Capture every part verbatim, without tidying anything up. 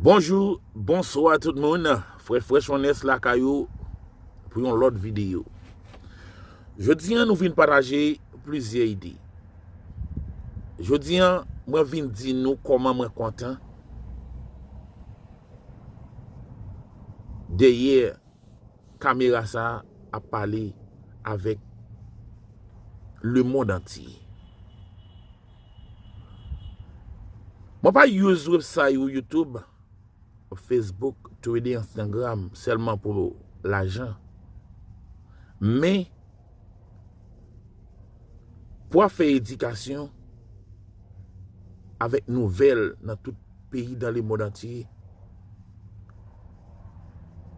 Bonjou, bonswa tout moun. Frè Fresh Onest lakay ou pou yon lòt videyo. Jodi a, nou vin pataje plizyè ide. Jodi a, mwen vin di nou kòman mwen kontan dèyè kamera sa a ap pale avèk lemonn antye. Mwen pa use website ou YouTube, Facebook, Twitter, Instagram sèlman pou lajan. Men, pou ap fè edikasyon avèk nouvèl nan tout peyi dans le monde entier,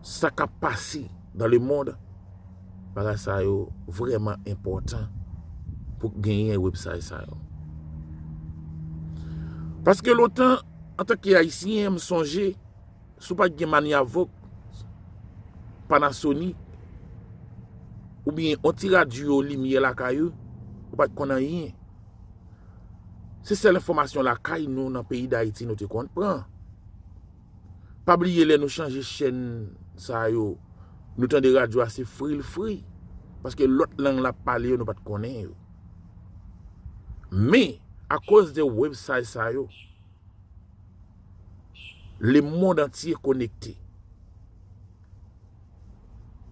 sa k ap pase dans le monde, bagay sa yo vrèman enpòtan pou genyen website sa yo. Paske lontan, antanke Ayisyen, m sonje, si w pa t gen Magnavox, Panasonic, oubyen yon ti radyo limyè lakay ou, ou pa t konn anyen. Se sèl enfòmasyon lakay nou nan peyi Dayiti nou te konn pran. Pa bliye lè nou chanje chèn sa yo, nou tande radyo a se fri l fri, paske lòt lang l ap pale yo nou pa t konnen yo. Men, akoz de website sa yo, lemonn antye konekte.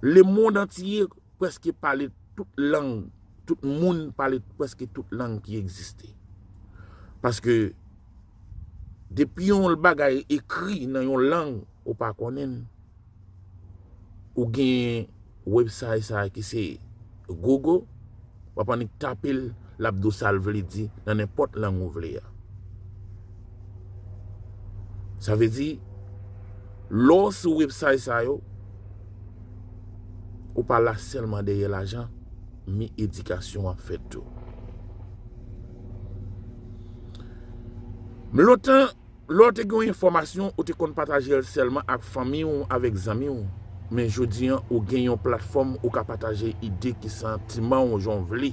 Lemonn antye prèske pale tout lang, tout moun pale prèske tout lang ki egziste. Paske depi yon bagay ekri nan yon lang ou pa konnen, ou gen website sa ki se Google, w ap annik tape l, l ap di w sa l vle di nan nenpòt lang ou vle a. Sa vle di, lè w sou website sa yo, ou pa la sèlman dèyè lajan, men edikasyon ap fèt tou. Men lontan, lè w te gen yon enfòmasyon, ou te konn pataje l sèlman ak fanmi w, avèk zanmi w. Men jodi a, ou gen yon platfòm, ou ka pataje ide ki santiman w jan w vle.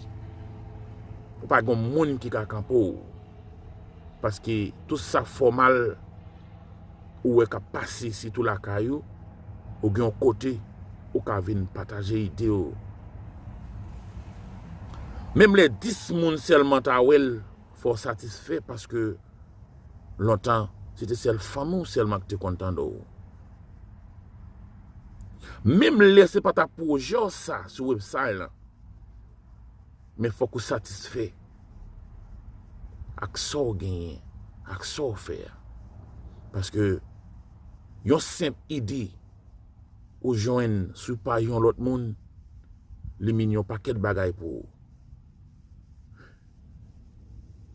Ou pa gen moun ki ka kanpe w. Paske tout sa fòmal ou wè k ap pase, sitou lakay ou, ou gen yon kote ou ka vin pataje ide w. Menm lè dis moun sèlman ta wè l, fò w satisfè, paske lontan, se te sèl fanmi w sèlman ki te konn tande w. Menm lè se pa ta pwojè w sa sou website lan, men fòk ou satisfè ak sa w genyen, ak sa w fè a. Paske yon senp ide ou jwenn sou paj yon lòt moun, li mennen yon pakèt bagay pou ou.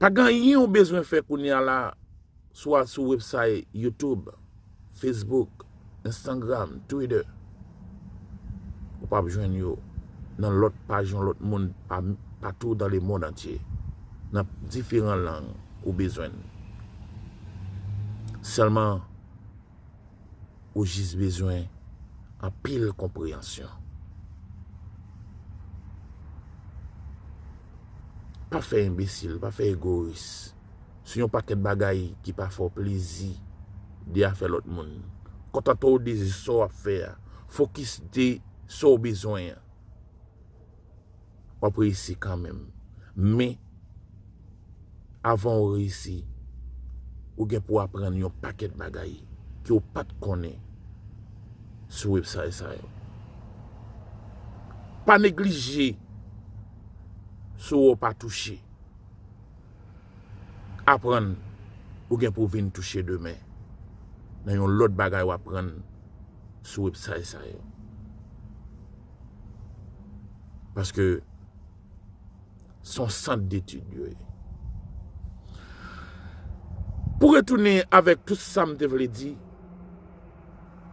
Pa gen anyen ou bezwen fè kounye a la, swa sou website YouTube, Facebook, Instagram, Twitter. Ou p ap jwenn yo nan lòt paj yon lòt moun pa, patou dans le monde entier, nan diferan lang ou bezwen l. Sèlman, ou jis bezwen anpil konpreyansyon. Pa fè enbesil, pa fè egoyis sou yon pakèt bagay ki pa fè w plezi de afè lòt moun. Kontante w de sa w ap fè a. Fokis de sa w bezwen an. W ap reyisi kanmenm. Men, avan w reyisi, ou gen pou w aprann yon pakèt bagay ke w pa t konnen sou website sa yo. Pa neglije si w pa touche. Aprann, ou gen pou w vin touche demen nan yon lòt bagay w aprann sou website sa yo. Paske se yon sant detid yo ye. Pou retounen avèk tout sa m te vle di,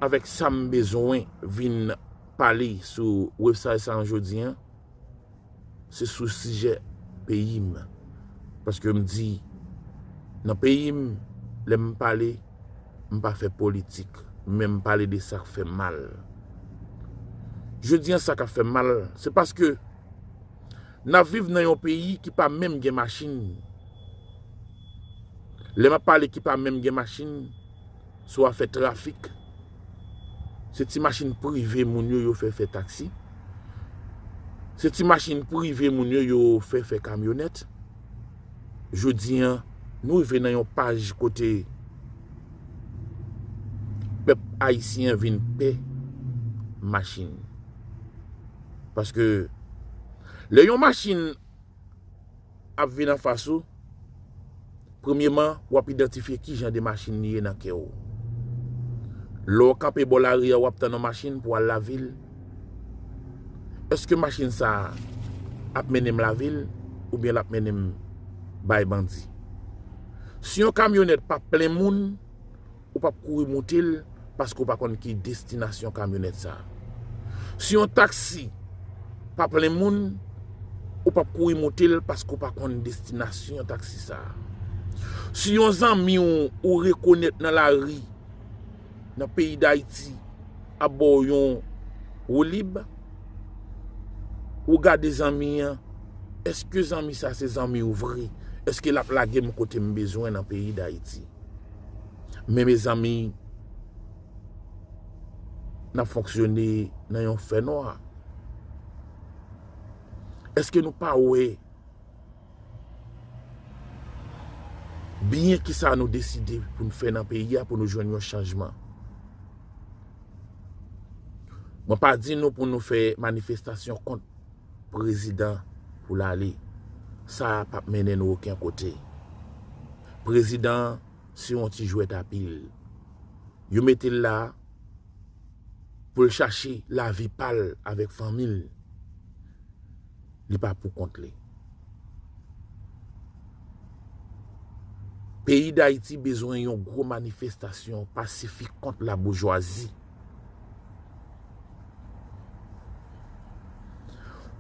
avèk sa m bezwen vin pale sou website sa an jodi an, se sou sijè peyi m. Paske m di, nan peyi m, lè m pale, m pa fè politik, men m pale de sa k fè mal. Jodi an, sa k ap fè mal, se paske n ap viv nan yon peyi ki pa menm gen machin. Lè m ap pale ki pa menm gen machin, si w ap fè trafik, se ti machin prive moun yo, yo fè fè taksi. Se ti machin prive moun yo, yo fè fè kamyonèt. Jodi a, nou rive nan yon paj kote pèp ayisyen an vin pè machin. Paske lè yon machin ap vin anfas ou, premyeman, w ap idantifye ki jan de machin li ye nan kè w. Lè w kanpe bò lari a, w ap tann yon machin pou al lavil. Èske machin sa a ap mennen m lavil oubyen l ap mennen m bay bandi? Si yon kamyonèt pa plen moun, ou p ap kouri moute l paske w pa konn ki destinasyon kamyonèt sa a. Si yon taksi pa plen moun, ou p ap kouri moute l paske w pa konn destinasyon taksi sa a. Si yon zanmi w ou rekonèt nan lari, nan peyi Dayiti, ap ba w yon woulib, ou gade zanmi an, èske zanmi sa se zanmi w vre? Èske l ap lage m kote m bezwen nan peyi Dayiti? Men mezanmi, n ap fonksyone nan yon fènwa. Èske nou pa wè byen kisa nou deside pou n fè nan peyi a pou nou jwenn yon chanjman? Mwen pa di nou pou nou fè manifestasyon kont prezidan pou l ale. Sa p ap mennen nou okenn kote. Prezidan se yon ti jwèt a pil. Yo mete l la pou l chache lavi pa l avèk fanmi l. Li pa pou kont li. Peyi Dayiti bezwen yon gwo manifestasyon pasifik kont laboujwazi.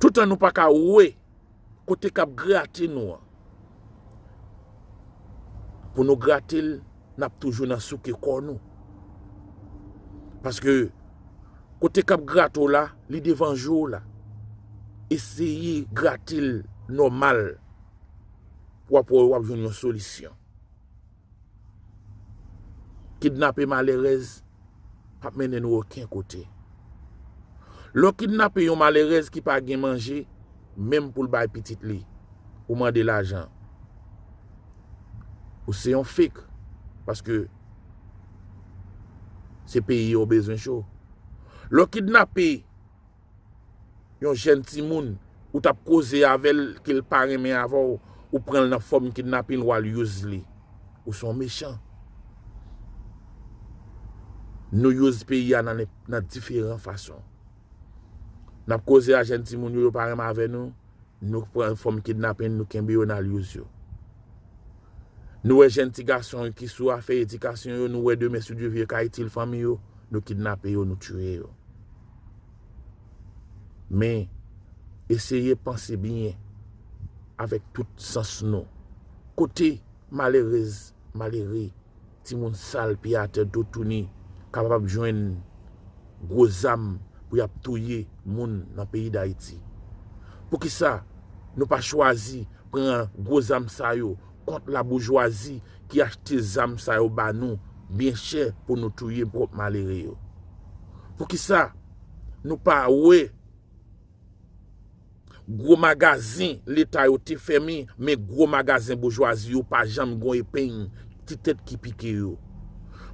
Toutan nou pa ka wè kote k ap grate nou an, pou nou grate l, n ap toujou nan souke kò nou. Paske kote k ap grate w la, li devan je w la. Eseye grate l nòmal pou w ap wè w ap jwenn yon solisyon. Kidnape malerèz p ap mennen nou okenn kote. Lè w kidnape yon malerèz ki pa gen manje, menm pou l bay pitit li, ou mande lajan. Ou se yon fake, paske se peyi a w bezwen cho. Lè w kidnape yon jèn timoun, ou t ap koze avè l ke l pa renmen avè w, ou pran l nan fòm kidnapin, w al use li. Ou se yon mechan. Nou use peyi a nan, nan diferan fason. N ap koze a jèn timoun yo, yo pa renmen avè nou, nou pran fòm kidnapin, nou kenbe yo, n al use yo. Nou wè jèn ti gason ki sou afè edikasyon yo, nou wè demen si Dye vle yo ka itil fanmi yo, nou kidnape yo, nou tiye yo. Men, eseye panse byen avèk tout sans nou. Kote malerèz, malere, timoun sal, pye atè, do touni, kapab jwenn gwo zam pou y ap touye moun nan peyi Dayiti? Poukisa nou pa chwazi pran gwo zam sa yo kont laboujwazi ki achte zam sa yo ba nou byen chè pou nou touye pwòp malere yo? Poukisa nou pa wè gwo magazen Leta yo te fèmen, men gwo magazen boujwazi yo pa janm gon epeng, ti tèt ki pike yo?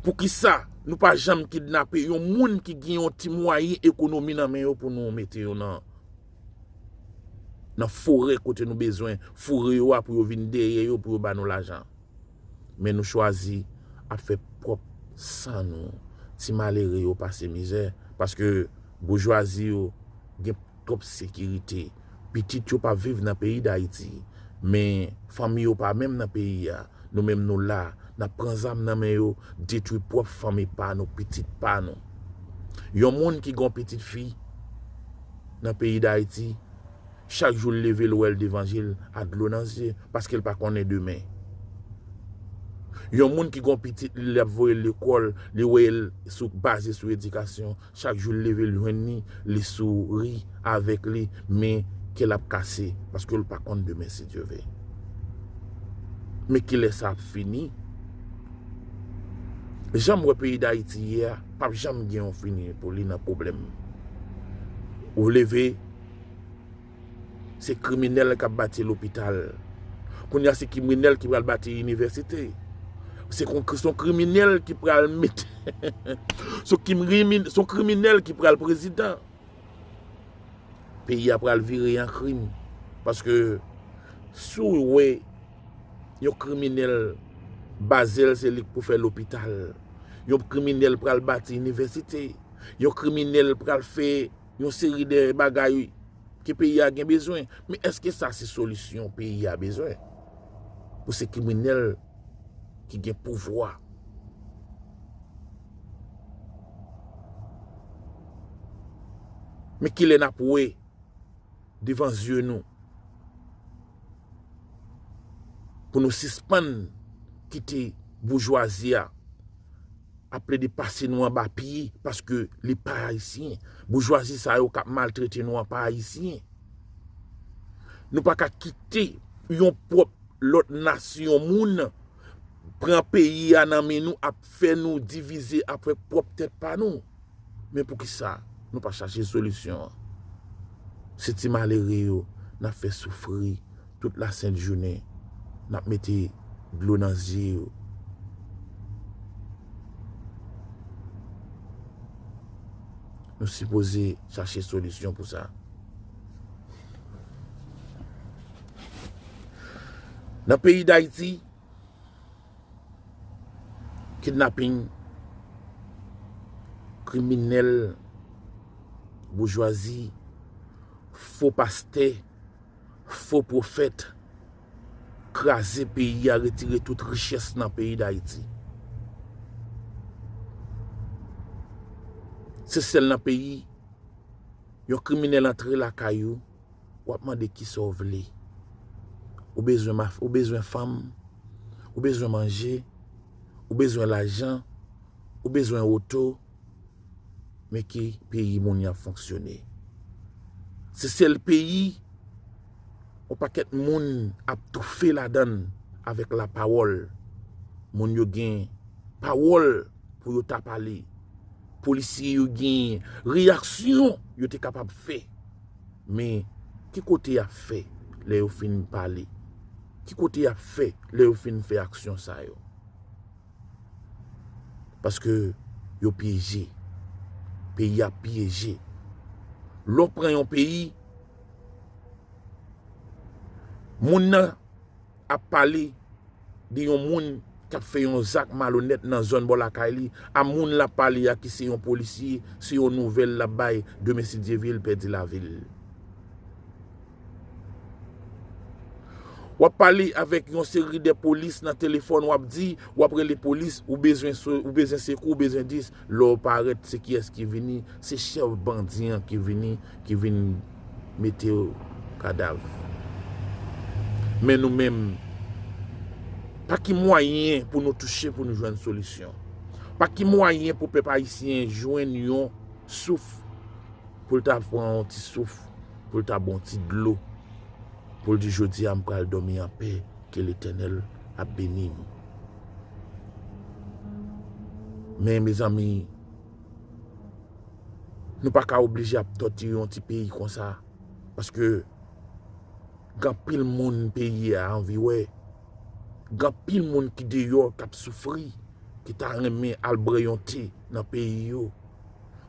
Poukisa nou pa janm kidnape yon moun ki gen yon ti mwayen ekonomi nan men yo pou nou mete yo nan, nan forè kote nou bezwen foure yo a pou yo vin dèyè yo pou yo ba nou lajan? Men nou chwazi ap fè pwòp san nou, ti malere yo pase mizè, paske boujwazi yo gen twòp sekirite. Pitit yo p ap viv nan peyi Dayiti, men fanmi yo pa menm nan peyi a. Nou menm nou la, n ap pran zam nan men yo, detwi pwòp fanmi pa nou, pitit pa nou. Yon moun ki gon pitit fi nan peyi Dayiti, chak jou l leve, l wè l devan je l, a dlo nan zye, paske l pa konnen demen. Yon moun ki gon pitit li, l ap voye l lekòl, li wè l sou, baze sou edikasyon, chak jou l leve, l jwenn li, li souri avèk li, men kè l ap kase, paske l pa konn demen si Dye vle. Men kilè sa ap fini? Jan m wè peyi Dayiti ye a, p ap janm gen yon fini pou li nan pwoblèm. Ou leve, se kriminèl k ap bati lopital. Kounye a, se kriminèl ki pral bati inivèsite. Se kon, se yon kriminèl ki pral mete, se yon krimi-, se yon kriminèl ki pral prezidan. Peyi a pral vire an krim. Paske si w wè yon kriminèl, baze l se li k pou fè lopital. Yon kriminèl pral bati inivèsite. Yon kriminèl pral fè yon seri de bagay ke peyi a gen bezwen. Men èske sa se solisyon peyi a bezwen? Pou se kriminèl ki gen pouvwa. Men kilè n ap wè devan zye nou pou nou sispann kite boujwazi a ap plede pase nou anba pye paske li pa ayisyen. Boujwazi sa yo k ap maltrete nou an pa ayisyen. Nou pa ka kite yon pwòp lòt nasyon moun pran peyi a nan men nou, ap fè nou divize, ap fè pwòp tèt pa nou. Men poukisa nou pa chache solisyon an? Se ti malere yo n ap fè soufri tout lasent jounen, n ap mete dlo nan zye yo. Nou sipoze chache solisyon pou sa. Nan peyi Dayiti, kidnaping, kriminèl, boujwazi, fo pastè, fo pwofèt, kraze peyi a, retire tout richès nan peyi Dayiti. Se sèl nan peyi, yon kriminèl antre lakay ou, w ap mande kisa w vle. Ou bezwen maf-, ou bezwen fanm, ou bezwen manje, ou bezwen lajan, ou bezwen oto, men ki peyi moun y ap fonksyone. Se sèl peyi yon pakèt moun ap toufe ladan l avèk lapawòl. Moun yo gen pawòl pou yo ta pale. Polisye yo gen reyaksyon yo te kapab fè. Men, ki kote y ap fè lè yo fin pale? Ki kote y ap fè lè yo fin fè aksyon sa yo? Paske yo pyeje. Peyi a pyeje. Lè w pran yon peyi, moun nan ap pale de yon moun k ap fè yon zak malonèt nan zòn bò lakay li, a moun l ap pale a ki se yon polisye, se yon nouvèl l ap bay, demen si Dye vle, l pèdi lavi l. W ap pale avèk yon seri de polis nan telefòn, w ap di, w ap rele polis, ou bezwen so-, ou bezwen sekou, ou bezwen dis, lè w parèt, se kiyès ki vini? Se chèf bandi an ki vini, ki vin mete kadav. Men nou menm, pa ki mwayen pou nou touche, pou nou jwenn solisyon? Pa ki mwayen pou pèp ayisyen jwenn yon souf, pou l ta pran yon ti souf, pou l ta bwè yon ti dlo, pou l di, "Jodi a, m pral dòmi anpè, ke Letènèl ap beni m"? Men, mezanmi, nou pa ka oblije ap tòtire yon ti peyi konsa, paske gen anpil moun peyi a anvi wè, gen anpil moun ki deyò k ap soufri, ki ta renmen al bwè yon te nan peyi yo.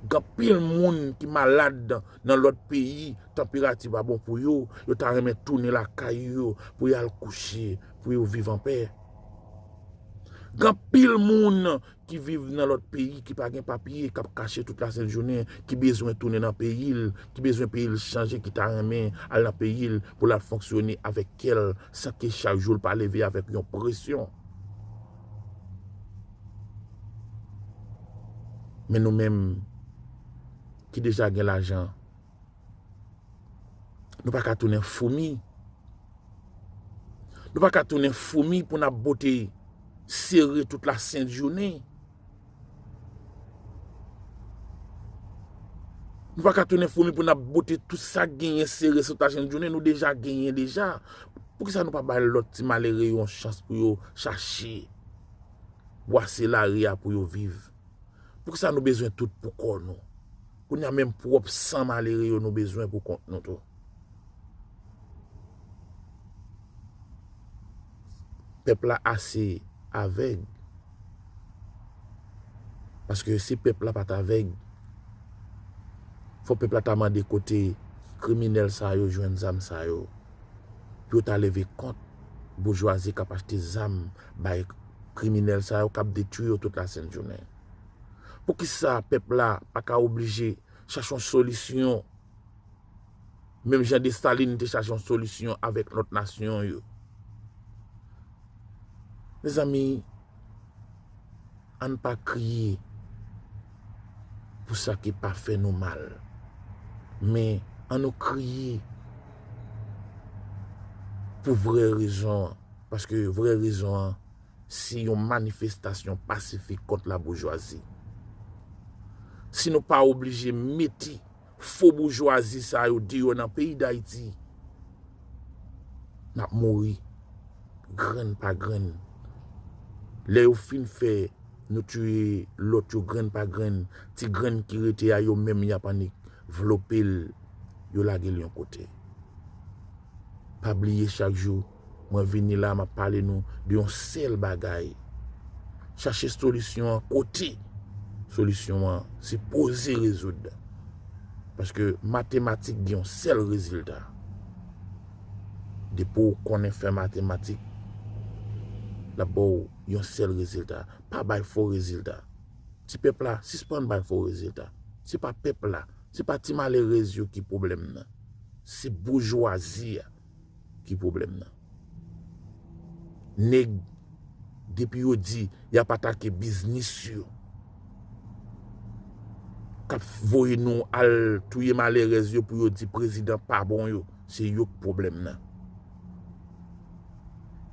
Gen anpil moun ki malad nan lòt peyi, tanperati pa bon pou yo, yo ta renmen tounen lakay yo pou y al kouche, pou yo viv anpè. Gen anpil moun ki viv nan lòt peyi, ki pa gen papye, k ap kache tout lasent jounen, ki bezwen tounen nan peyi l, ki bezwen peyi l chanje, ki ta renmen al nan peyi l pou l al fonksyone avèk kè l, san ke chak jou l pa leve avèk yon presyon. Men nou menm ki deja gen lajan, nou pa ka tounen foumi. Nou pa ka tounen foumi pou n ap bote sere tout lasent jounen. Nou pa ka tounen foumi pou n ap bote tout sa k genyen sere sou lasent jounen. Nou deja genyen deja. Poukisa nou pa bay lòt ti malere yo yon chans pou yo chache? bwase lari a pou yo viv. Poukisa nou bezwen tout pou kò nou? Kounye a menm pwòp san malere yo nou bezwen pou kont nou tou. Pèp la ase avèg. Paske si pèp la pa t avèg, fò pèp la ta mande kote kriminèl sa yo jwenn zam sa yo. Pou yo ta leve kont boujwazi k ap achte zam bay kriminèl sa yo k ap detwi yo tout lasent jounen. Poukisa pèp la pa ka oblije chache yon solisyon? Menm jan Desalin te chache yon solisyon avèk lòt nasyon yo. Mezanmi, ann pa kriye pou sa ki pa fè nou mal. Men, ann nou kriye pou vrè rezon an. Paske vrè rezon an, se yon manifestasyon pasifik kont laboujwazi. Si nou pa oblije mete fo boujwazi sa yo deyò nan peyi Dayiti, n ap mouri grenn pa grenn. Lè yo fin fè nou tiye lòt yo grenn pa grenn, ti grenn ki rete a yo menm y ap annik vlope l, yo lage l yon kote. Pa bliye chak jou, mwen vini la, m ap pale nou de yon sèl bagay. Chache solisyon an kote solisyon an sipoze rezoud. Paske matematik gen yon sèl rezilta. Depi w konnen fè matematik, l ap ba w yon sèl rezilta. Pa bay fo rezilta. Ti pèp la, sispann bay fo rezilta. Se pa pèp la, se pa ti malerèz yo ki pwoblèm nan. Se boujwazi a ki pwoblèm nan. Nèg, depi yo di y ap atake biznis yo, k ap voye nou al touye malerèz yo pou yo di prezidan pa bon yo, se yo k pwoblèm nan.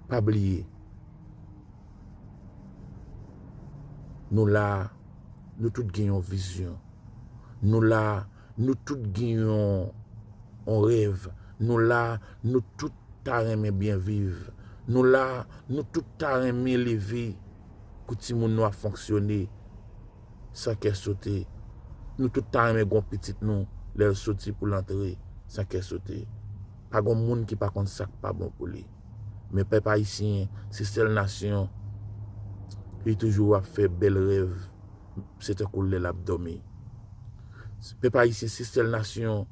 Pa bliye, nou la, nou tout gen yon vizyon. Nou la, nou tout gen yon, yon rèv. Nou la, nou tout ta renmen byen viv. Nou la, nou tout ta renmen leve pou timoun nou ap fonksyone san kè sote. Nou tout ta renmen gon pitit nou lè l soti pou l antre san kè sote. Pa gon moun ki pa konn sa k pa bon pou li. Men pèp ayisyen, se sèl nasyon, li toujou ap fè bèl rèv, se tankou lè l ap dòmi. Pèp ayisyen, se sèl nasyon,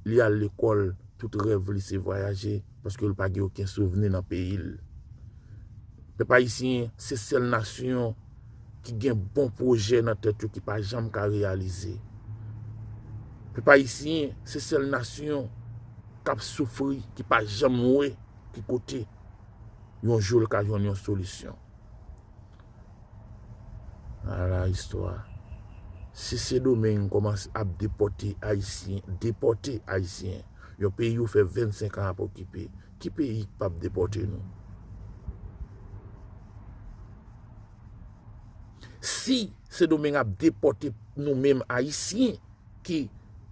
li al lekòl, tout rèv li se vwayaje, paske l pa gen okenn souvni nan peyi l. Pèp ayisyen, se sèl nasyon ki gen bon pwojè nan tèt yo ki pa janm ka reyalize. Pèp ayisyen, se sèl nasyon k ap soufri, ki pa janm wè ki kote yon jou l ka jwenn yon solisyon. Ala istwa. Si Sendomeng kòmanse ap depòte Ayisyen, depòte Ayisyen, yon peyi ou fè vennsenk an ap okipe, ki peyi k p ap depòte nou? Si Sendomeng ap depòte nou menm Ayisyen, ki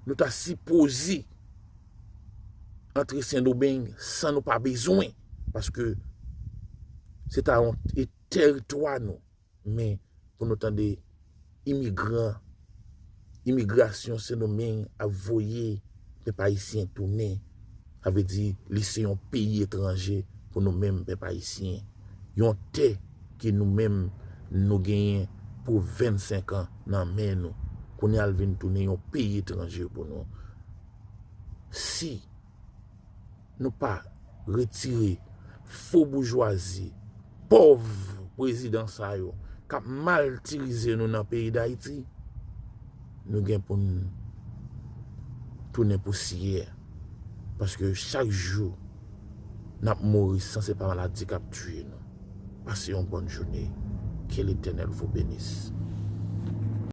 nou ta sipoze antre Sendomeng san nou pa bezwen, paske se ta yon, e, tèritwa nou. Men pou nou tande imigran, imigrasyon Sendomeng ap voye pèp ayisyen tounen, sa vle di li se yon peyi etranje pou nou menm pèp ayisyen. Yon tè ke nou menm nou genyen pou vennsenk an nan men nou, kounye a l vin tounen yon peyi etranje pou nou. Si nou pa retire fo boujwazi, pòv prezidan sa yo k ap maltirize nou nan peyi Dayiti, nou gen pou n tounen pousyè. Paske chak jou n ap mouri san se pa maladi k ap tiye nou. Pase yon bòn jounen. Que l'Éternel vous bénisse.